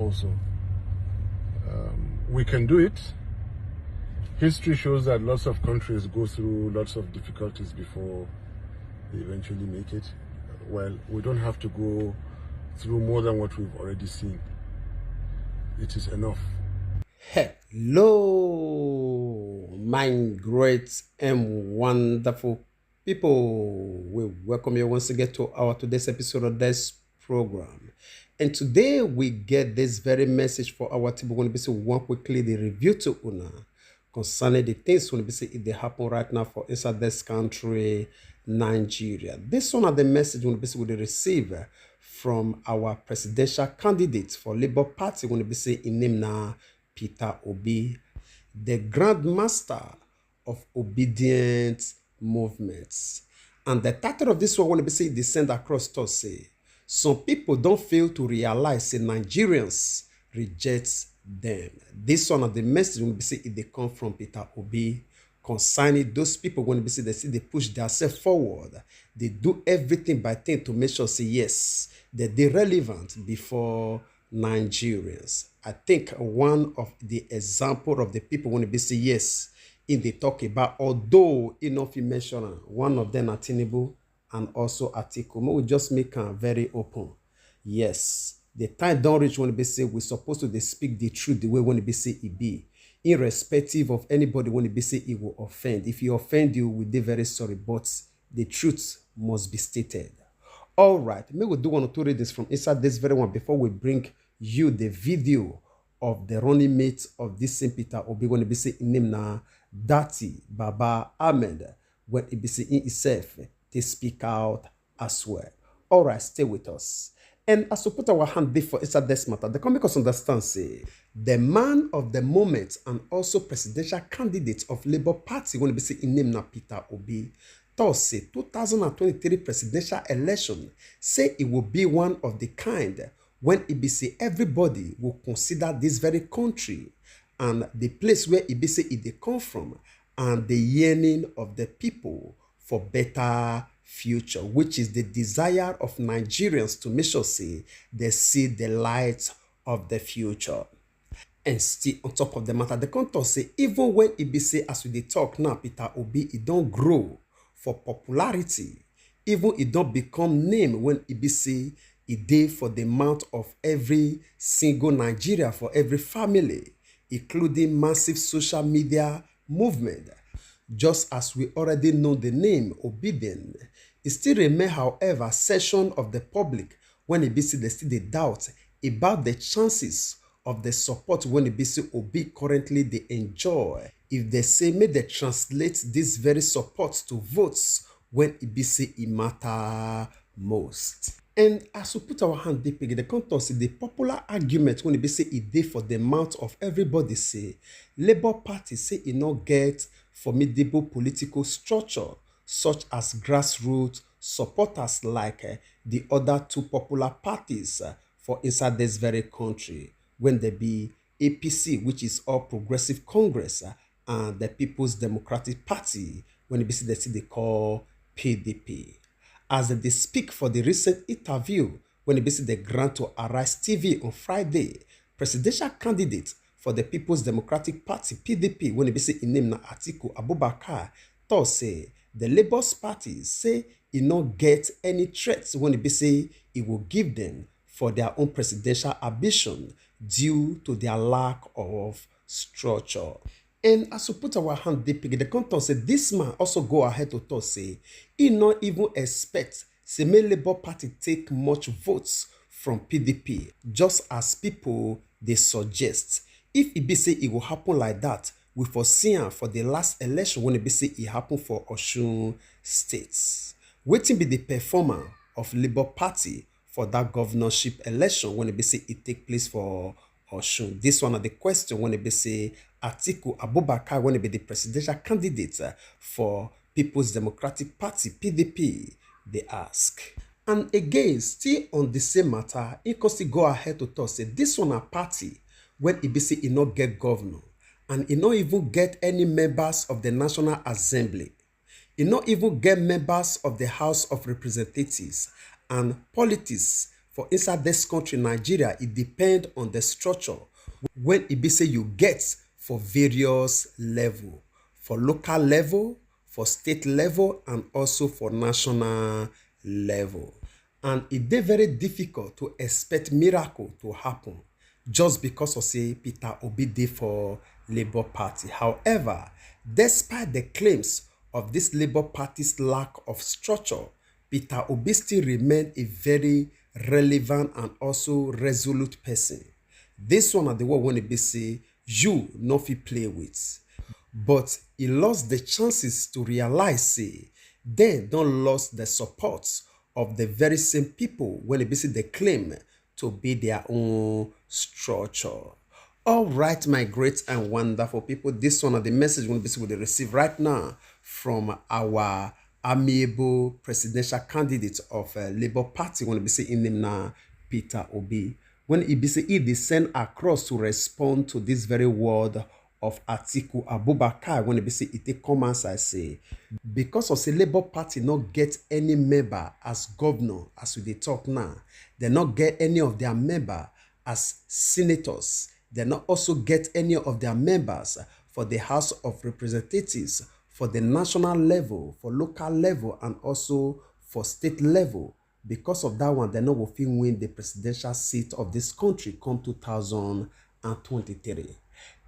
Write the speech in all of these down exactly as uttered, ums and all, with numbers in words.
Also, um, we can do it. History shows that lots of countries go through lots of difficulties before they eventually make it. Well, we don't have to go through more than what we've already seen. It is enough. Hello, my great and wonderful people. We welcome you once again to our today's episode of this program. And today we get this very message for our people. When we say one quickly the review to una concerning the things when we say it they happen right now for inside this country, Nigeria. This one are the message when we say we dey receive from our presidential candidate for Labour Party when we say in name now Peter Obi, the grandmaster of obedient movements. And the title of this one when we say they send across to say some people don't fail to realize say Nigerians reject them. This one of the message when we say it they come from Peter Obi concerning those people when we say they see they push themselves forward. They do everything by thing to make sure say yes, that they relevant before Nigerians. I think one of the example of the people when we say yes, in the talk about, although enough you mention am, one of them are Tinubu and also Atiku. May we just make am very open. Yes, the time don't reach when we say we supposed to they speak the truth the way when we say it be, irrespective of anybody when we say it will offend. If you offend you, we dey very sorry, but the truth must be stated. All right, may we do one or two readings from inside this very one before we bring you the video of the running mate of this same Peter Obi when we say in name now Dati Baba Ahmed when he be say in himself they speak out as well. All right, stay with us. And as we put our hand before inside this matter, they come make us understand say the man of the moment and also presidential candidate of Labour Party when we say in name now Peter Obi, thought say two thousand twenty-three presidential election say it will be one of the kind when it be say everybody will consider this very country and the place where it be say it they come from and the yearning of the people for better future, which is the desire of Nigerians to make sure say they see the light of the future. And still on top of the matter, the contour say even when it be say as we dey talk now, Peter Obi it don't grow for popularity, even it don't become name when it be say it dey for the mouth of every single Nigeria for every family, including massive social media movement. Just as we already know the name Obidien, it still remain, however, section of the public when it be say they still dey doubt about the chances of the support when it be say Obi currently they enjoy. If they say may they translate this very support to votes when it be say it matter most. And as we put our hand deep again, the contour say the popular argument when it be say it dey for the mouth of everybody say Labour Party say it not get formidable political structure such as grassroots supporters like uh, the other two popular parties uh, for inside this very country when they be A P C, which is All Progressive Congress, uh, and the People's Democratic Party, when it be say they still they call P D P. As they speak for the recent interview when it be say they grant to Arise T V on Friday, presidential candidate for the People's Democratic Party, P D P, when it be say in name na Atiku Abubakar, thought say the Labour Party say it not get any threats when it be say it will give them for their own presidential ambition due to their lack of structure. And as we put our hand deep again, the contour say this man also go ahead to talk say he not even expect say may Labour Party take much votes from P D P, just as people they suggest. If it be say it will happen like that, we foresee am for the last election when it be say it happen for Osun State. Wetin be the performer of Labour Party for that governorship election when it be say it take place for Osun? This one are the question when it be say Atiku Abubakar when it be the presidential candidate uh, for People's Democratic Party, P D P, they ask. And again, still on the same matter, he can still go ahead to talk say this one a party when it be say it not get governor and it not even get any members of the National Assembly. It not even get members of the House of Representatives and politics For inside this country, Nigeria, it depend on the structure when e be say you get for various level, for local level, for state level, and also for national level. And e dey very difficult to expect miracle to happen just because of say Peter Obi dey for Labour Party. However, despite the claims of this Labour Party's lack of structure, Peter Obi still remain a very relevant and also resolute person. This one na the one wey e be say you no fit play with. But he lost the chances to realize say dem don lost the support of the very same people wey e be say dey claim to be their own structure. All right, my great and wonderful people, this one na the message wey e be say we dey receive right now from our amiable presidential candidate of uh, Labour Party wey e be say im name na Peter Obi. Wey e be say e dey send across to respond to this very word of Atiku Abubakar wey e be say e take come outside say because of say Labour Party no get any member as governor as we dey talk now, dem no get any of their member as senators, dem no also get any of their members for the House of Representatives, for the national level, for local level, and also for state level. Because of that one, dem no go fit win the presidential seat of this country come two thousand and twenty-three.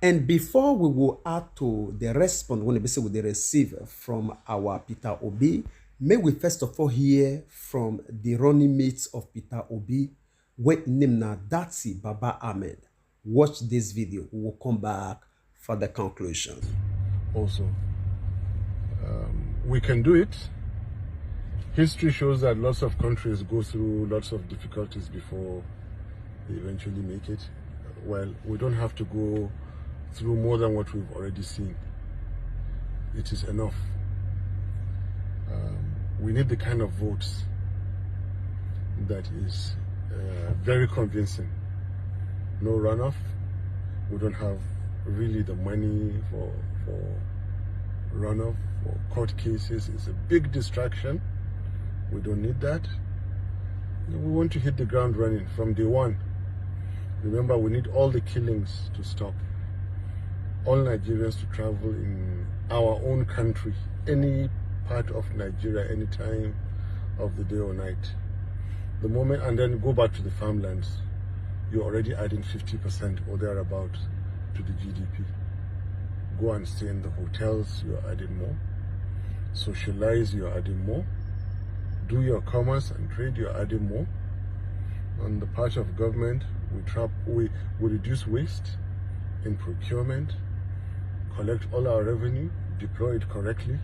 And before we go add to the response wey e be say we dey receive from our Peter Obi, make we first of all hear from the running mate of Peter Obi, wey im name na Datti Baba Ahmed. Watch this video, we will come back for the conclusion. Also, um, we can do it. History shows that lots of countries go through lots of difficulties before they eventually make it. Well, we don't have to go through more than what we've already seen. It is enough. Um, we need the kind of votes that is uh, very convincing. No runoff. We don't have really the money for for runoff, for court cases. It's a big distraction. We don't need that. We want to hit the ground running from day one. Remember, we need all the killings to stop. All Nigerians to travel in our own country, any part of Nigeria, any time of the day or night. The moment, and then go back to the farmlands, you're already adding fifty percent or thereabout to the G D P. Go and stay in the hotels, you're adding more. Socialize, you're adding more. Do your commerce and trade, you're adding more. On the part of government, we trap, we, we reduce waste in procurement, collect all our revenue, deploy it correctly.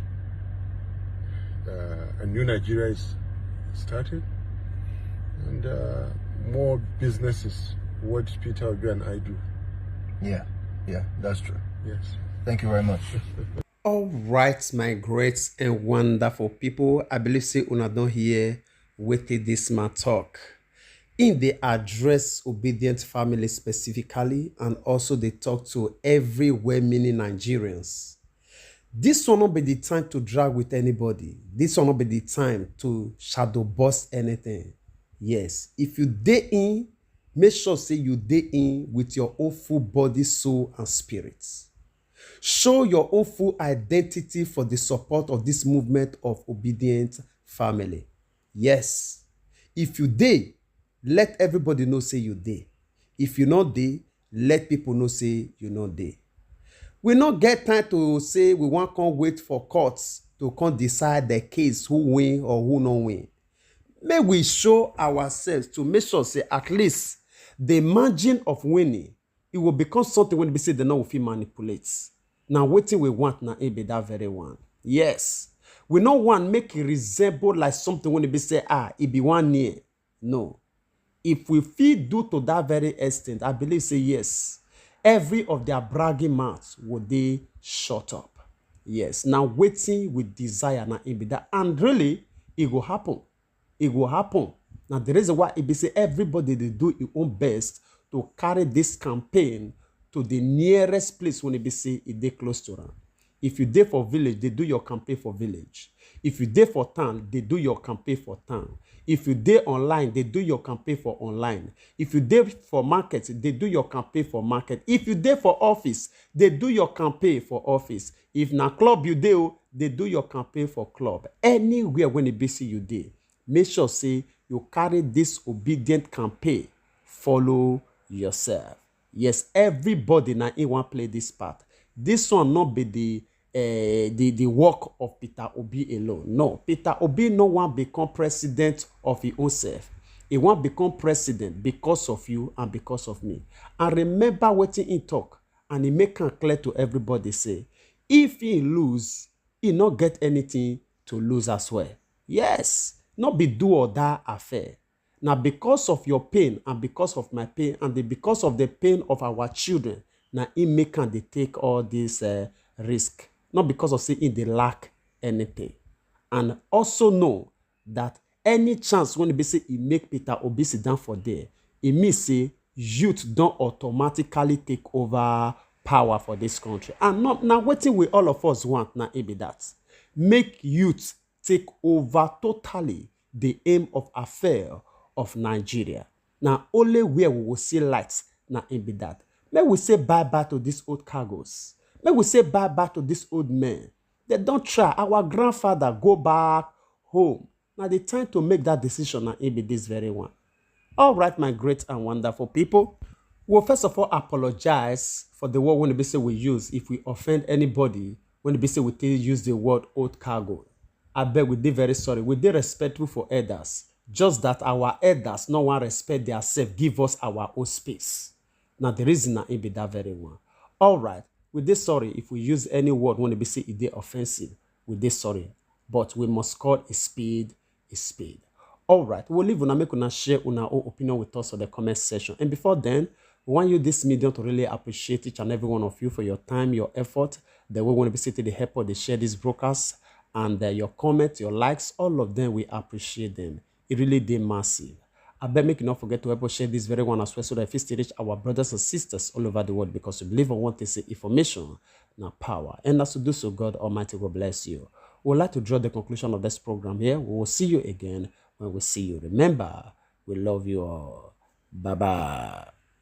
Uh, a new Nigeria is started, and uh, more businesses. What Peter Obi and I do. Yeah, yeah, that's true. Yes. Thank you very much. All right, my great and wonderful people, I believe say una don hear wetin this man talk. Im dey address Obidient family specifically and also dey talk to every well-meaning Nigerians. This one no be the time to drag with anybody. This one no be the time to shadow boss anything. Yes, if you dey in, make sure say you dey in with your own full body, soul, and spirit. Show your own full identity for the support of this movement of Obidient family. Yes, if you dey, let everybody know say you dey. If you no dey, let people know say you no dey. We no get time to say we wan come wait for courts to come decide the case, who win or who no win. Make we show ourselves to make sure say at least the margin of winning, e go become something wey be say dem no go fit manipulate. Na wetin we want na im be that very one. Yes, we no want make e resemble like something wey be say, ah, e be one year. No. If we fit do to that very extent, I believe say yes, every of their bragging mouths go dey shut up. Yes, na wetin we desire na im be that, and really, e go happen. E go happen. Na the reason why e be say everybody dey do im own best to carry this campaign to the nearest place wey e be say e dey close to am. If you dey for village, they do your campaign for village. If you dey for town, they do your campaign for town. If you dey online, they do your campaign for online. If you dey for market, they do your campaign for market. If you dey for office, they do your campaign for office. If na club you dey, oh, they do your campaign for club. Anywhere when e be say you dey, make sure say you carry this obedient campaign follow yourself. Yes, everybody na in wan play this part. This one no be the uh, the the work of Peter Obi alone. No, Peter Obi no wan become president of his own self. He wan become president because of you and because of me. And remember wetin he talk, and he make am clear to everybody say, if he lose, he no get anything to lose as well. Yes, no be do or die affair. Na because of your pain and because of my pain and the, because of the pain of our children, na im make am dey take all this uh, risk. Not because of say im dey lack anything. And also know that any chance when be say e make Peter Obi sit down for there, e mean say youth don automatically take over power for this country. And not, na wetin we all of us want na e be that. Make youth take over totally the aim of affair of Nigeria. Na only where we will see light na e be that. Make we say bye bye to these old cargoes. Make we say bye bye to these old men. They don try. Our grandfather go back home. Na the time to make that decision na e be this very one. All right, my great and wonderful people. We'll first of all apologize for the word when be say we use if we offend anybody, when be say we take use the word old cargo. I beg we dey very sorry. We dey respectful for elders. Just that our elders no wan respect their self, give us our own space. Na the reason na e be that very one. All right, we dey sorry if we use any word when be say e dey offensive. We dey sorry, but we must call a spade a spade. All right, we'll leave una, make una share una own opinion with us for the comment section. And before then, we want you this medium to really appreciate each and every one of you for your time, your effort, the way when be say to the help of the share this broadcast, and uh, your comments, your likes, all of them, we appreciate them. It really dey massive. I beg make you not forget to help us share this very one as well so that if it still reach our brothers and sisters all over the world, because we believe on one thing say information na power. And as to do so, God Almighty will bless you. We would like to draw the conclusion of this program here. We will see you again when we see you. Remember, we love you all. Bye bye.